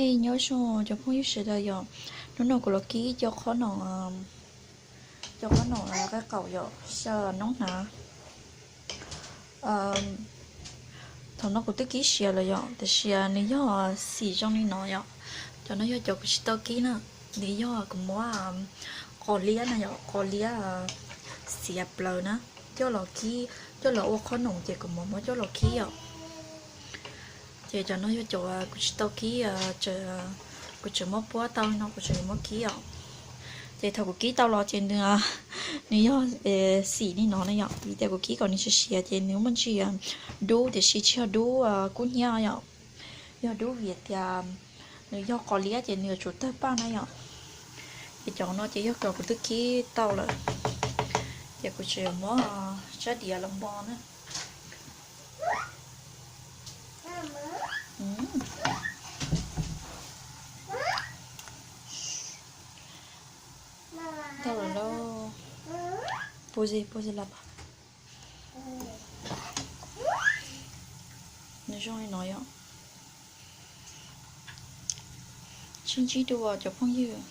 Nyob zoo cov phooj ywg sawv daws yom, hnub no kuv los kib cov qhob noom, cov qhob noom qaib qaum yom, xyaw noob hnav. Thaum no kuv twb kib siav lawm yom, tiam sis nws yog xim zoo li no yom. Cov no yog cov kuv tsis tau kib na, nws yog kuv muab qos liab na yom, qos liab xiav plaws na, coj los kib, coj los ua qhob noom ces kuv muab muab coj los kib yom. Ces cov no yog cov kuv tsis tau kib, kuv tseem muab puab tau li no kuv tseem muab kib os. Ces thaum kuv kib tau los ces nws, nws yog xim li no na yom, vim tias kuv kib kom nws siav siav ces nws muaj ntsis dub tiam sis tsis yog dub kub hnyiab yom, yog dub vim tias nws yog qos liab ces nws yuav tsum tawg paj na yom. Ces cov no ces yog cov kuv twb kib tau lawm, ces kuv tseem muab tsab diav los npo na. Tau lawm lauj. Pause, pause la pa. Nws zoo li no yom. Sib ntsib dua cov phooj ywg.